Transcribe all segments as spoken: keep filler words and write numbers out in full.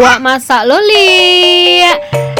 Wak masak lo, Liak.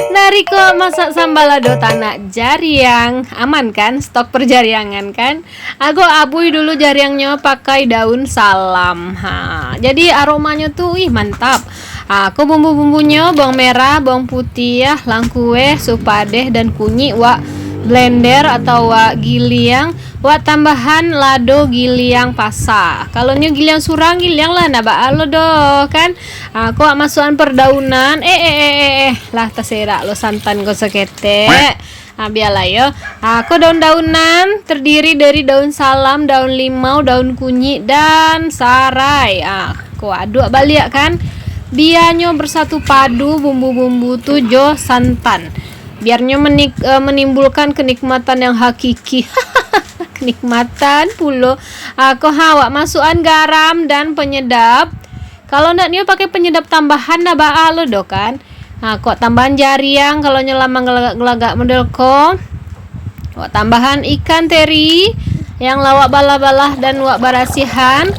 Dari ko masak sambal lado tanak jariang. Aman kan? Stok perjariangan kan? Agak abui dulu jariangnyo pakai daun salam. Ha, jadi aromanyo tu, ih, mantap. Ha, ko bumbu-bumbunyo, bawang merah, bawang putiah, langkueh, supadeh, dan kunyik wak blender atau wak giliang. Wak tambahan lado giliang pasa. Kalau nyo giliang surang, giliang lah, ndak baa lo doh, kan? Ha, ko wak masuakan pardaunan. Eh, eh, eh, eh, eh. Lah taserak lo santan ko saketek. Ha, bialah yo. Ha, ko daun-daunan terdiri dari daun salam, daun limau, daun kunyik, dan sarai. Ha, ko aduk baliak kan. Bianyo bersatu padu bumbu-bumbu tu jo santan. Biarnyo menik-, eh, menimbulkan kenikmatan yang hakiki. Kenikmatan pulo. Ha, ko ha, wak masuakan garam dan penyedap. Kalau ndak nio pakai penyedap tambahan, ndak baa lo doh kan. Ha, ko tambahan jariang kalau nyo lah manggelagak-gelagak model ko. Wak tambahan ikan teri yang lah wak balah-balah dan wak barasiahan.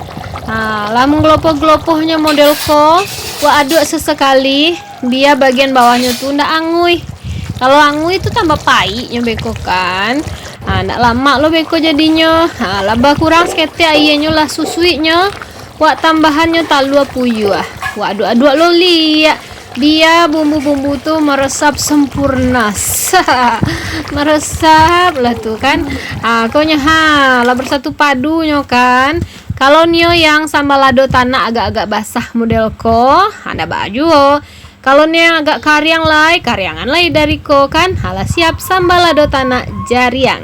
Ha, lah manggelopoh-gelopohnyo model ko, wak aduk sesekali, bia bagian bawahnyo tu ndak angui. Kalau angui tu tambah paiknyo beko kan. Ha, ndak lamak lo beko jadinyo. Ha, lah bakurang saketek aianyo, lah susuiknyo. Wak tambahannyo talua puyuah. Wak aduk-aduk lo, Liak. Bia bumbu-bumbu tu meresap sempurna. Meresap lah tu kan. Ha, ko nyo ha, lah bersatu padunyo kan. Kalau nio yang sambal lado tanak agak-agak basah model ko, ha, ndak baa juo. Kalau nio yang agak kariang lai, kariangan lai dari ko kan. Ha, lah siap sambal lado tanak jariang.